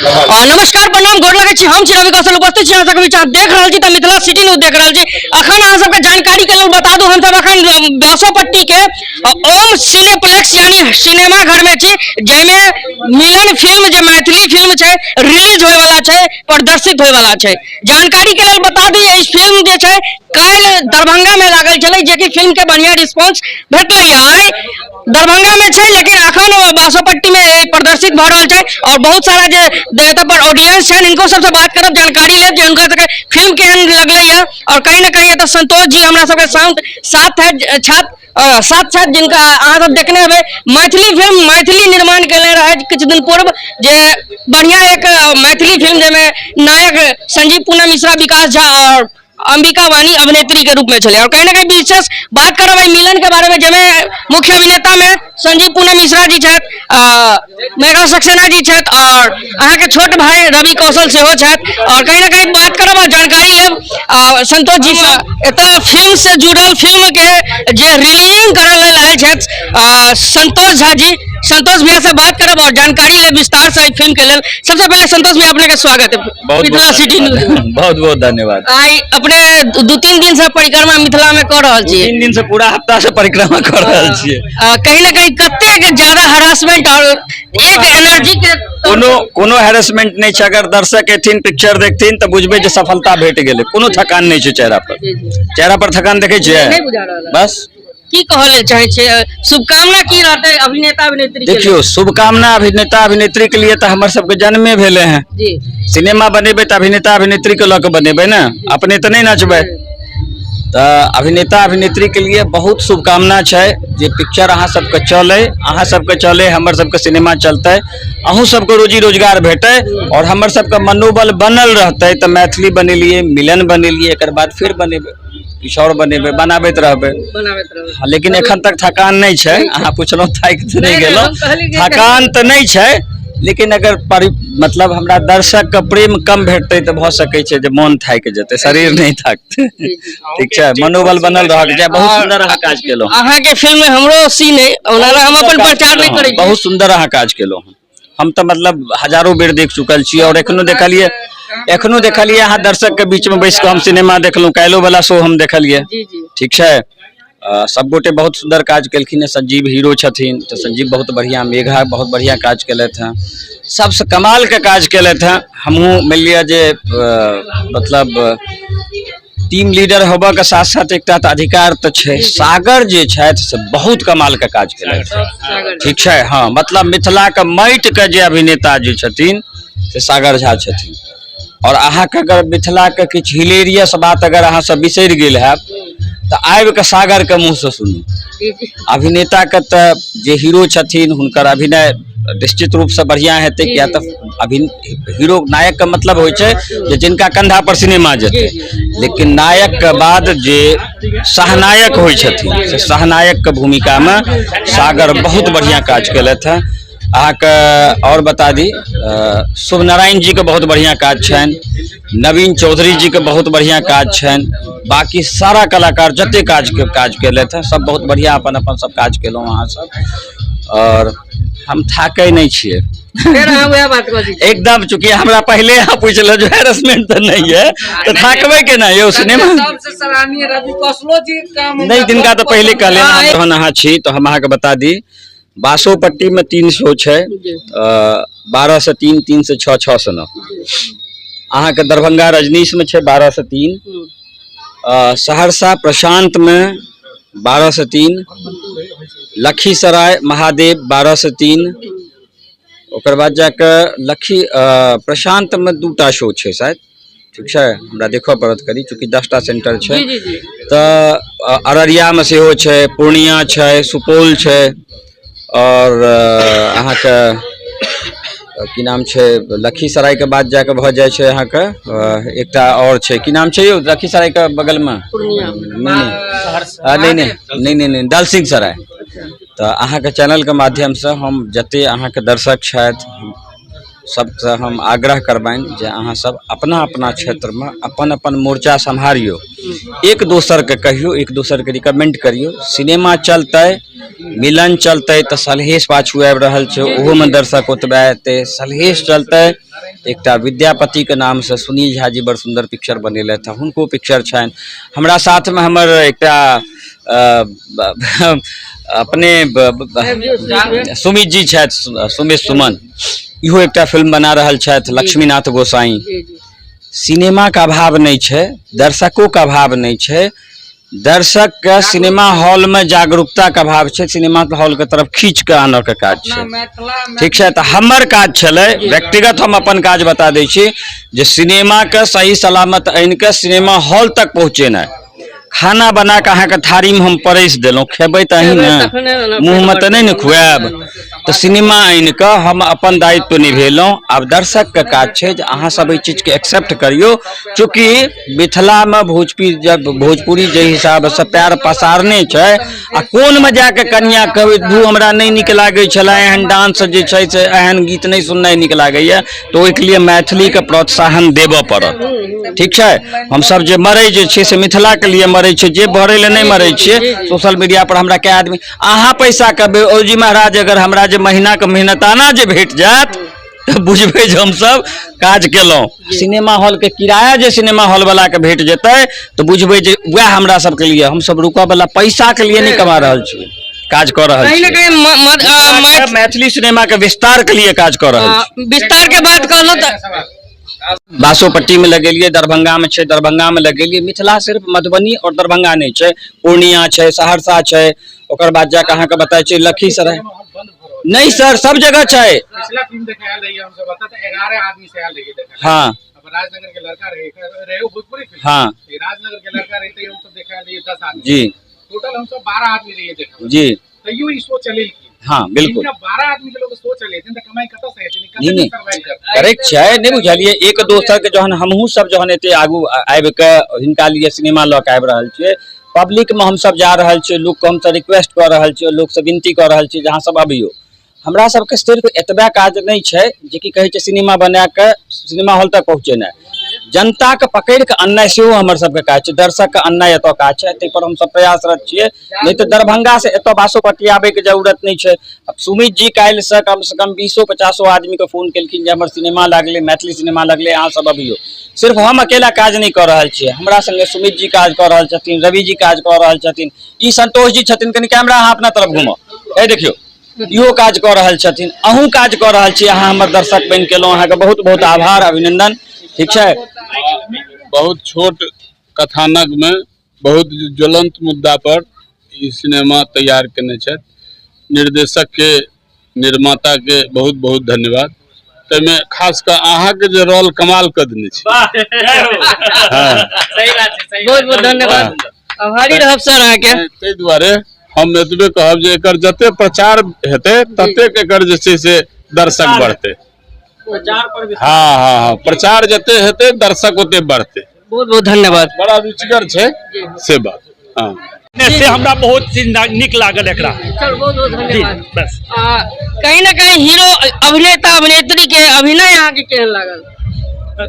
नमस्कार, प्रणाम, गोर लगै छी। हम छी रवि कौशल, उपस्थित छी अहाँ सबके बीच। अहाँ देख रहल छी तऽ मिथिला सिटी न्यूज देख रहल छी। अखन अहाँ सबके जानकारी के लेल बता दू, हम सब अखन बासोपट्टी के ओम सिनेप्लेक्स यानी सिनेमा घर में छी, जाहिमे मिलन फिल्म जे मैथिली फिल्म छै रिलीज होय वाला छै, प्रदर्शित होय वाला छै। जानकारी के लेल बता दी, ई फिल्म जे छै काल्हि दरभंगा में लागल छलै, जेकि फिल्म के बढ़िया रिस्पॉन्स भेटलै। आइ दरभंगा में छै, लेकिन अखन बासोपट्टी में प्रदर्शित भऽ रहल छै और बहुत सारा जे एतऽ पर ऑडियंस छै, इनको सबसे बात करब, जानकारी लेब जे हुनका सबके फिल्म केहन लगलै है। और कहीं ना कहीं एतऽ संतोष जी हमरा सबके साथ साथ है, छात्र साथ साथ, जिनका अहाँ सब देखने हेबै मैथिली फिल्म मैथिली निर्माण केने रहै किछु दिन पूर्व, जे बढ़िया एक मैथिली फिल्म जाहिमे नायक संजीव पूनम मिश्रा, विकास झा और अंबिका वाणी अभिनेत्री के रूप में छलै। और कहीं ना कहीं विशेष बात करब एहि मिलन के बारे में, जाहिमे मुख्य अभिनेता में संजीव पूनम मिश्रा जी छथि, मेघा सक्सेना जी छथि और अहाँके छोट भाई रवि कौशल सेहो छथि। और कहीं ना कहीं बात करब और जानकारी लेब संतोष जी से। एतऽ फिल्म से जुड़ल फिल्म के जे रिलीजिंग करऽ लेल आयल छथि संतोष झा जी, संतोष भैया से बात करब और जानकारी लेब विस्तार से एहि फिल्म के लेल। सबसे पहले संतोष भैया, अपने के स्वागत है बहुत मिथिला सिटी न्यूज। बहुत बहुत धन्यवाद। आइ अपने 2-3 दिन से परिक्रमा मिथिला में कऽ रहल छियै। 3 दिन से पूरा हफ्ता से परिक्रमा कर रहल छियै। कहीं ना कहीं कतेक ज्यादा हरासमेंट और एक एनर्जी के कोनो कोनो हेरेसमेंट नहि छै। अगर दर्शक एथिन, पिक्चर देखथिन तऽ बुझबै जे सफलता भेट गेलै। कोनो थकान नहि छै चेहरा पर। चेहरा पर थकान देखै छियै? नहि बुझा रहल है। बस। की कहऽ लेल चाहै छियै, शुभकामना की रहतै अभिनेता अभिनेत्री के लेल? देखियौ, शुभकामना अभिनेता अभिनेत्री के लिए तऽ हमर सबके जन्मे भेलै हँ। सिनेमा बनेबै तऽ अभिनेता अभिनेत्री के लऽ के बनेबै ने, अपने तऽ नहि नचबै। तऽ अभिनेता अभिनेत्री के लिए बहुत शुभकामना छै जे पिक्चर अहाँ सबके चलै, अहाँ सबके चलै, हमर सबके सिनेमा चलतै, अहूँ सबके रोजी रोजगार भेटै और हमर सबके मनोबल बनल रहतै। तऽ मैथिली बनेलियै, मिलन बनेलियै, एकर बाद फिर बनेबै, किछु आओर बनेबै, बनाबैत रहबै। बनाबैत रहबै। हँ, लेकिन एखन तक थकान नहि छै। अहाँ पुछलहुँ, थाकि तऽ नहि नहि, गेलहुँ? हम कहली जे थकान तऽ नहि छै, लेकिन अगर परि मतलब हमरा दर्शकके प्रेम कम भेटतै तऽ भऽ सकै छै जे मोन थाकि जेतै, शरीर नहि थाकतै। ठीक छै, मनोबल बनल रहक चाही। बहुत सुन्दर अहाँ काज केलहुँ। अहाँके फिल्म में हमरो सीन है, ओना हम अपन प्रचार नहि करै छी। बहुत सुन्दर अहाँ काज केलहुँ। हम तऽ मतलब हजारो बेर देख चुकल छी और एखनो देखलियै, एखनो देखलियै, अहाँ दर्शकके बीचमे बैस कऽ हम सिनेमा देखलहुँ। काल्हिो वाला शो हम देखलियै। जी जी ठीक छै, सबगोटे बहुत सुन्दर काज केलखिन हेँ। संजीव हीरो छथिन तऽ संजीव बहुत बढ़िआँ, मेघा बहुत बढ़िआँ काज केलथि हेँ, सबसँ कमालके काज केलथि हेँ। हमहूँ मानि लिअ जे मतलब टीम लीडर होबऽके साथ साथ एकटा तऽ अधिकार तऽ छै। सागर जे छथि से बहुत कमालके काज केलथि हेँ। ठीक छै, हँ, मतलब मिथिलाके माटिके जे अभिनेता जे छथिन से सागर झा छथिन। और अहाँके अगर मिथिलाके किछु हिलेरियस बात अगर अहाँ सब बिसरि गेल हैब तऽ आबि कऽ सागरके मुँहसँ सुनू। अभिनेताके तऽ जे हीरो छथिन हुनकर अभिनय निश्चित रूपसँ बढ़िआँ हेतै, किया तऽ अभिन हीरो नायकके मतलब होइ छै जे जिनका कंधा पर सिनेमा जेतै। लेकिन नायकके बाद जे सहनायक होइ छथिन से सहनायकके भूमिकामे सागर बहुत बढ़िआँ काज केलथि हेँ। अहाँके आओर बता दी, शुभ नारायण जीके बहुत बढ़िआँ काज छनि, नवीन चौधरी जीके बहुत बढ़िआँ काज छनि, बाकी सारा कलाकार जते काज काज केलथि हेँ सब बहुत बढ़िआँ अपन अपन सब काज केलहुँ अहाँ सब और हम थाकै नहि छियै। फेर अहाँ वएह बात कहै छी। एकदम, चूँकि हमरा पहिले अहाँ पूछलहुँ जे हेरासमेंट तऽ नहि है, तऽ थाकबै केना यौ सिनेमा? सबसे सराहनीय रवि कौशलो जी काम। नहि, तिनका तऽ पहिले कहलियनि। जहन अहाँ छी तऽ हम अहाँके बता दी, बासोपट्टीमे 3 शो छै, 12 से 3, 3 से 6, 6 से 9। अहाँके दरभंगा रजनीशमे छै 12 से 3, सहरसा प्रशांतमे 12 से 3, लखीसराय महादेव 12 से 3, ओकर बाद जाकऽ लखी प्रशांतमे 2टा शो छै शायद। ठीक छै, हमरा देखऽ पड़त कनि, चूँकि 10टा सेंटर छै। जी जी जी तऽ अररियामे सेहो छै, पूर्णिया छै, सुपौल छै और अहाँके की नाम छै, लखीसरायके बाद जाकऽ भऽ जाइ छै अहाँके एकटा आओर छै, की नाम छै यौ लखीसरायके बगलमे? पूर्णिया। नहि नहि नहि नहि नहि नहि, दलसिंह सराय। तऽ अहाँके चैनलके माध्यमसँ हम जते अहाँके दर्शक छथि सबसँ हम आग्रह करबनि जे अहाँ सब अपना अपना क्षेत्रमे अपन अपन मोर्चा सम्हारियौ, एक दोसरके कहियौ, एक दोसरके रिकमेंड करियौ। सिनेमा चलतै, मिलन चलतै तऽ सलहेश पाछू आबि रहल छै, ओहोमे दर्शक ओतबे एतै। सलहेश चलतै एकटा विद्यापतिके नामसँ सुनील झा जी बड़ सुन्दर पिक्चर बनेलथि हँ, हुनको पिक्चर छनि। हमरा साथमे हमर एकटा अपने सुमित जी छथि, सुमित सुमन, इहो एकटा फिल्म बना रहल छथि, लक्ष्मीनाथ गोसाई। सिनेमाके अभाव नहि छै, दर्शकोके अभाव नहि छै, दर्शकके सिनेमा हॉलमे जागरूकताके अभाव छै। सिनेमा हॉलके तरफ खींच कऽ आनऽके काज छै, ठीक छै। तऽ हमर काज छलै व्यक्तिगत, हम अपन काज बता दै छी जे सिनेमाके सही सलामत आनि कऽ सिनेमा हॉल तक पहुँचेनाइ। खाना बना कऽ अहाँके थारीमे हम परसि देलहुँ, खेबै तऽ अहीं ने, मुँहमे तऽ नहि ने खुआएब। तऽ सिनेमा आनि कऽ हम अपन दायित्व निभेलहुँ। आब दर्शकके काज छै जे अहाँ सब एहि चीजके एक्सेप्ट करियौ। चूँकि मिथिलामे भोजपुरी जब भोजपुरी जाहि हिसाबसँ पैर पसारने छै आ कोनमे जाके कनिया कहबै धू हमरा नहि नीक लागै छलै एहन डांस जे छै से एहन गीत नहि सुननाइ नीक लागैए, तऽ ओहिके लिए मैथिलीके प्रोत्साहन देबऽ पड़त, ठीक छै। हमसब जे मरै जे छियै से मिथिलाके लिए मरै छियै, जे भरै लए नहि मरै छियै। सोशल मीडिया पर हमरा कए आदमी अहाँ पैसा कहबै, ओजी महाराज अगर हमरा जे महीनाके मेहनताना जे भेट जायत तऽ बुझबै जे हमसब काज केलहुँ। सिनेमा हॉलके किराया जे सिनेमा हॉल वालाके भेट जेतै तऽ बुझबै जे वएह हमरा सबके लिए, हमसब रुकऽ वाला पैसाके लिए नहि कमा रहल छी, काज कऽ रहल कहीं ना छी। कहीं मैथिली सिनेमा के विस्तार के लिए काज कऽ रहल छी। विस्तार के बात कहलहुँ तऽ बासोपट्टी में लगेलियै, दरभंगा में छै, दरभंगा में लगेलियै। मिथिला सिर्फ मधुबनी और दरभंगा नहि छै, पूर्णिया छै, सहरसा छै, ओकर बाद जाके अहाँके बताय छै लखीसराय। नहीं सर, सब जगह छै। पिछला फिल्म देखे आयल रहिए हम सब, तऽ 11 आदमी से आयल रहिए देखे। अब राजनगर के लड़का रहे, रहे वो भोजपुरी फिल्म। ये राजनगर के लड़का रहते हम सब देखे आयल रहिए 10 आदमी। टोटल हम सब 12 आदमी रहिए देखे। तैयो ई शो चले की। हाँ बिल्कुल। इनका 12 आदमी के लोग शो चले थे, कमाई कतऽ से हेतै? नहीं, नहीं। सर्वाइव करतै? करेक्ट छै, नहि बुझलियै। एक दोसर के जहन हमहूँ सब जहन एते आगू आबि कऽ हिनका लिए सिनेमा लऽ कऽ आबि रहल छियै, पब्लिक में हमसब जा रहल छियै, लोक के हमसब रिक्वेस्ट कऽ रहल छियै, लोक से विनती कऽ रहल छियै जे अहाँ सब अबियौ। हमरा सबके सिर्फ एतबे काज नहि छै जे की कहै छै सिनेमा बना कऽ सिनेमा हॉल तक पहुँचेनाइ, जनताके पकड़ि कऽ अननाइ सेहो हमर सबके काज छै, दर्शकके अननाइ एतऽ काज छै, ताहिपर हमसब प्रयासरत छियै। नहि तऽ दरभंगासँ एतऽ बासोपट्टी आबैके जरूरत नहि छै। आब सुमित जी काल्हिसँ कमसँ कम 20-50 आदमीके फोन केलखिन जे हमर सिनेमा लागलै, मैथिली सिनेमा लागलै, अहाँ सब अबियौ। सिर्फ हम अकेला काज नहि कऽ रहल छियै, हमरा सङ्गे सुमित जी काज कऽ रहल छथिन, रवि जी काज कऽ रहल छथिन, ई संतोष जी छथिन, कनि कैमरा अहाँ अपना तरफ घुमाउ, ए देखियौ इहो काज कऽ रहल छथिन, अहूँ काज कऽ रहल छी, अहाँ हमर दर्शक बनि गेलहुँ, अहाँके बहुत बहुत आभार, अभिनंदन। ठीक छै। बहुत छोट कथानक में बहुत ज्वलंत मुद्दा पर ई सिनेमा तैयार केने छथि। निर्देशक के, निर्माता के बहुत बहुत धन्यवाद। ताहिमे खास कऽ अहाँके जे रोल कमाल कऽ देने छी। हाँ। बहुत बहुत धन्यवाद, आभारी रहब सर अहाँके। ताहि दुआरे हम एतबे कहब जे एकर जते प्रचार हेतै ततेक एकर जे छै से दर्शक बढ़तै। हाँ हाँ हाँ, प्रचार जते हेतै दर्शक ओते बढ़तै। बहुत बहुत धन्यवाद। बड़ा रुचिगर छै से बात। हाँ से हमरा बहुत चीज नीक लागल एकरा। चल, बहुत बहुत जी धन्यवाद। बस। कहीं ना कहीं हीरो अभिनेता अभिनेत्री के अभिनय अहाँके केहन लागल?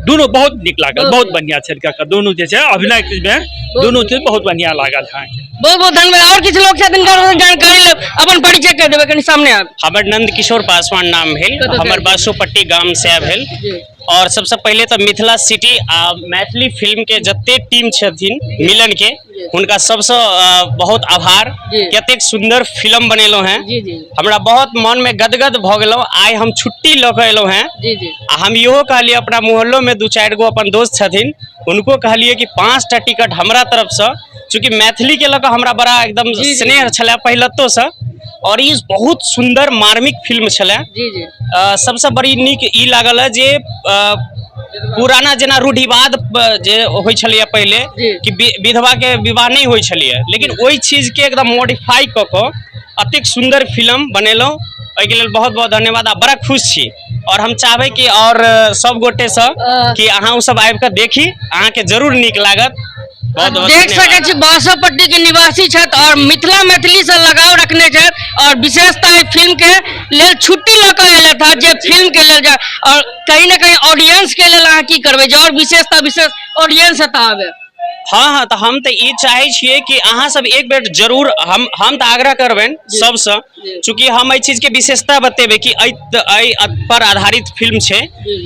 दुनू बहुत नीक लागल, बहुत बढ़िया छै इनका दुनू जे छै अभिनय में दुनू चीज बहुत बढ़िया लागल अहाँके। बहुत बहुत धन्यवाद। और किछु लोग छथिन जिनका जानकारी लेब, अपन परिचय कह देबै, कनि सामने आब। हमर नंद किशोर पासवान नाम भेल, कतऽ से? हमर बासोपट्टी गाम से भेल। और सबसे पहिले तऽ मिथिला सिटी आ मैथिली फिल्म के जते टीम छथिन मिलन के, हुनका सबसँ बहुत आभार। कतेक सुंदर फिल्म बनेलहुँ हैं, हमरा बहुत मन में गदगद भऽ गेलहुँ। आइ हम छुट्टी लऽ कऽ एलहुँ हैं आ हम इहो कहलियै अपना मोहल्लो में 2-4 गो अपन दोस्त छथिन, हुनको कहलियै कि 5टा टिकट हमरा तरफसँ, चूँकि मैथिली के लऽ कऽ हमरा बड़ा एकदम स्नेह छलै पहिलतोसँ, और ई बहुत सुंदर मार्मिक फिल्म छलै। सबसँ बड़ी नीक ई लागल है जे पुराना जेना रूढ़िवाद जे होइ छलैए पहिले कि विधवा के विवाह नहि होइ छलैए, लेकिन ओहि चीज के एकदम मॉडिफाई कऽ कऽ अतेक सुंदर फिल्म बनेलहुँ, एहिके लेल बहुत बहुत धन्यवाद आ बड़ा खुश छी। और हम चाहबै कि और सब गोटेसँ कि अहाँ सब आबि कऽ देखी, अहाँके जरूर नीक लागत। बहुत बहुत देख धन्यवाद। सकै छी बासोपट्टी के निवासी छथि और मिथिला मैथिली से लगाव रखने छथि और विशेषता एहि फिल्म के लेल छुट्टी लऽ कऽ एलथि हँ जे फिल्म के लेल जा, और कहीं ना कहीं ऑडियंस के लेल अहाँ की करबै जे और विशेषता विशेष ऑडियंस एतऽ आबे? हँ हँ, तऽ हम तऽ ई चाहै छियै कि अहाँ सब एक बेर जरूर, हम तऽ आग्रह करबनि सबसँ, चूँकि हम एहि चीजके विशेषता बतेबै कि एहि एहि पर आधारित फिल्म छै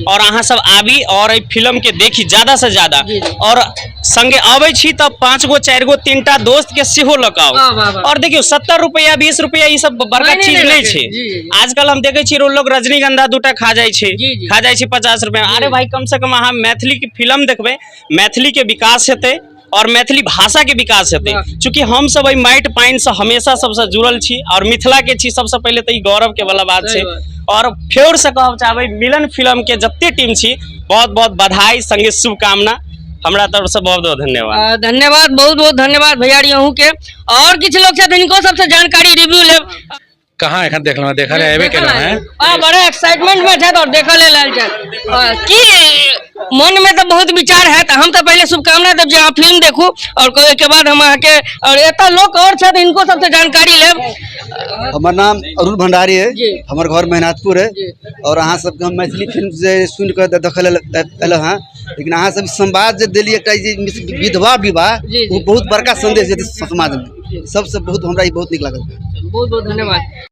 और अहाँ सब आबी और एहि फिल्म के देखी ज्यादा से ज्यादा। और संगे अबै छी तऽ 5 गो 4 गो 3टा दोस्त के सेहो लऽ कऽ वाह, वाह, आउ। वाह। और देखियौ, 70 रुपैआ 20 रुपैआ ई सब बड़का मायने चीज नहि नहि रखै। छै। जी, जी, जी। आजकल हम देखै छियै लोग रजनीगंधा 2टा खा जाइ छै, जी, जी। खा जाइ छै 50 रुपैआ। अरे भाई, कम से कम अहाँ मैथिली के फिल्म देखबै, मैथिली के विकास हेतै और मैथिली भाषा के विकास हेतै। चूँकि हम सब एहि माटि पानि से हमेशा सबसँ जुड़ल छी और मिथिला के छी, सबसँ पहिले तऽ ई गौरव के वाला बात सही छै। बात। और फेर से कहब चाहबै, मिलन फिल्म के जते टीम छी, बहुत बहुत बधाई संगे शुभकामना। हमरा तरफ से बहुत बहुत धन्यवाद। धन्यवाद, बहुत बहुत धन्यवाद भैयारी अहूँ के। और किछु लोग छथिन, हिनको सबसे जानकारी रिव्यू लेब। कहाँ एखन देखलहुँ? देखल एबे केलहुँ हैं। आ बड़ा एक्साइटमेंट में छथि और देखऽ लेल आयल छथि। की मन में तऽ बहुत विचार है, तऽ हम तऽ पहिले शुभकामना देब जे अहाँ फिल्म देखू और ओहिके बाद हम अहाँके, और एतऽ लोक और छथि, हिनको सबसे जानकारी लेब। हमर नाम अरुण भंडारी है। हमर घर मेहनाथपुर है। और अहाँ सबके हम मैथिली फिल्म से सुनि कऽ देखऽ लेल एलहुँ हँ, लेकिन अहाँ सब संवाद जे देलियै, एकटा जे विधवा विवाह, ओ बहुत बड़का संदेश देतै समाजमे सबसँ। बहुत हमरा ई बहुत नीक लागल। बहुत बहुत धन्यवाद।